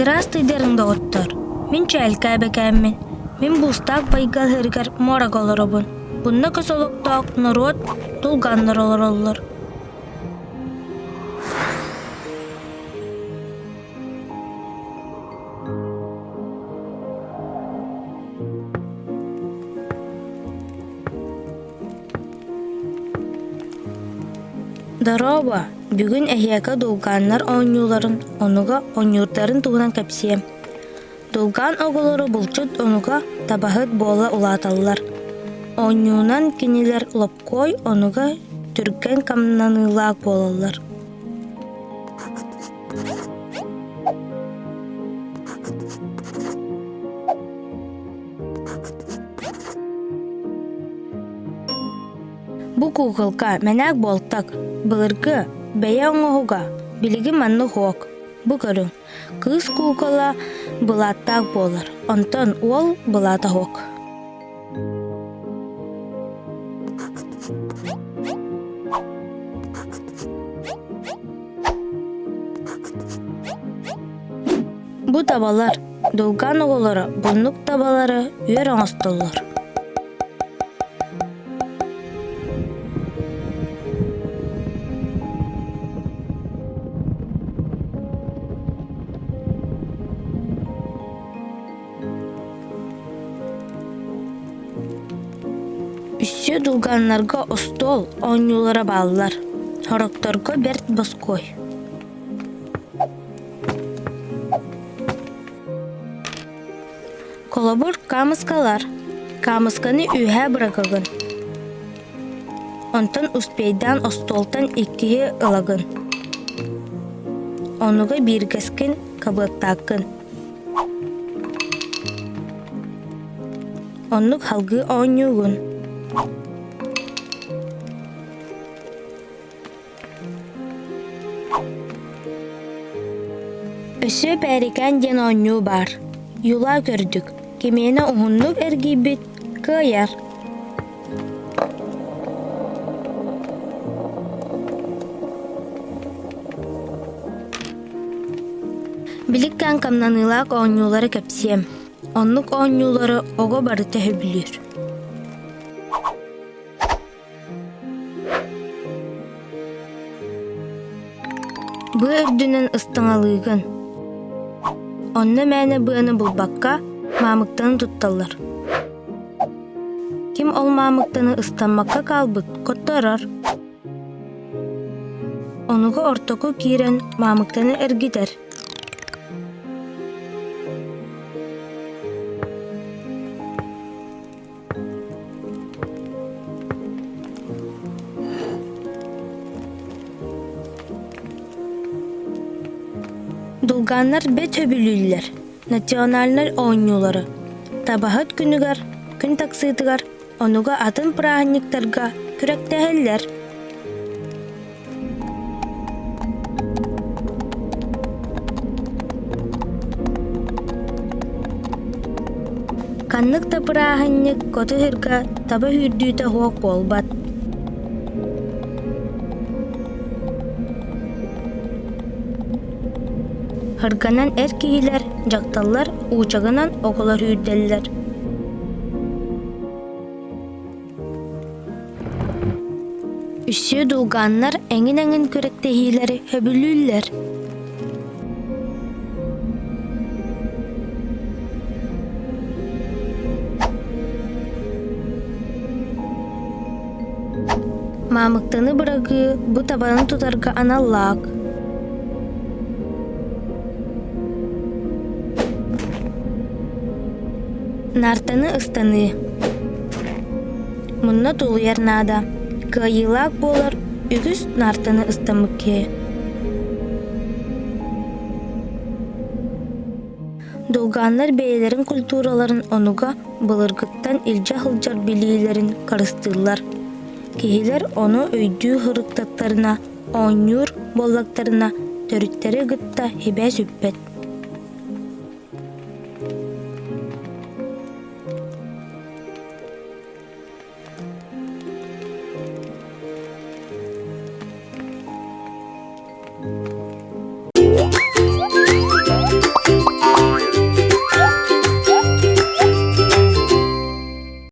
Здравствуйдарын, доҕоттор! Мин Чээлкээ эбэкээммин. Мин Буустаах байҕал иһэригэр муорага олоробун. Bunна көс олохтоох норуот тулганнар олороллор. Дорообо! Бүгүн эһиэхэ дулгааннар оонньууларын, онуга оонньуурдарын туһунан кэпсиэм. Дулгаан оҕолоро булчут онуга табаһыт буола улааталлар. Оонньуунан кинилэр лопкуой онуга түргэн хамнаныылаах буолаллар. Бу куукулка мэнээк буолтак, былыргы, бэйэ оҥоһуга, билигин маннык уок. Бу көрүҥ, кыыс куукула былааттаах буолар, онтон уол былаата уок. Бу табалар, дулгаан оҕолоро оннук табалары үөр оҥостоллор. Үссүө дулгааннарга остуол оонньуулара бааллар, сорохторго бэрт боскуой. Холобур, хаамыскалар. Хаамысканы үөһээ быраҕаҕын, онтон успейдаан остуолтан иккиһи ылагын, онуга бииргэскин кабыаттааккын. Оннук салгыы оонньуугун. Өссө Пээрикээн диэн оонньуу баар. Юла көрдүк, кимиэнэ уһуннук эргийбит, кыайар. Биликкээн хамнаныылаах оонньуулары кэпсиэм. Оннук оонньуулары оҕо барыта сөбүлүүр. Быа үрдүнэн ыстаҥалыыгын. Онно мээнэ быаны булбакка, маамыктаны тутталлар. Ким ол маамыктаны ыстаммакка хаалбыт, хотторор. Онуга ортоку киирэн маамыктаны эргитэр. Дулгааннар бэрт сөбүлүүллэр национальнай оонньуулары, табаһыт күнүгэр, күн таксыытыгар, онуга атын бырааһынньыктарга күрэхтэһэллэр. Ханнык да бырааһынньык хоту сиргэ таба сүүрдүүтэ суох буолбат. Һырганан эр киһилэр, дьахталлар уучаҕынан оҕолор үүрдэллэр. Үссүө дулгааннар эҥин-эҥин күрэхтэһиилэри сөбүлүүллэр. Маамыктаны бырагыы бу табаны тутарга аналлаах. Наартаны ыстаныы Мунна тулуйар наада, кыайыылаах буолар үгүс наартаны ыстаммыт киһи. Долгааннар бэйэлэрин культураларын онуга былыргыттан илдьэ сылдьар билиилэрин харыстыыллар. Киһилэр ону өйдүү сырыттахтарына, оонньуур буоллахтарына төрүттэри кытта сибээс сүппэт.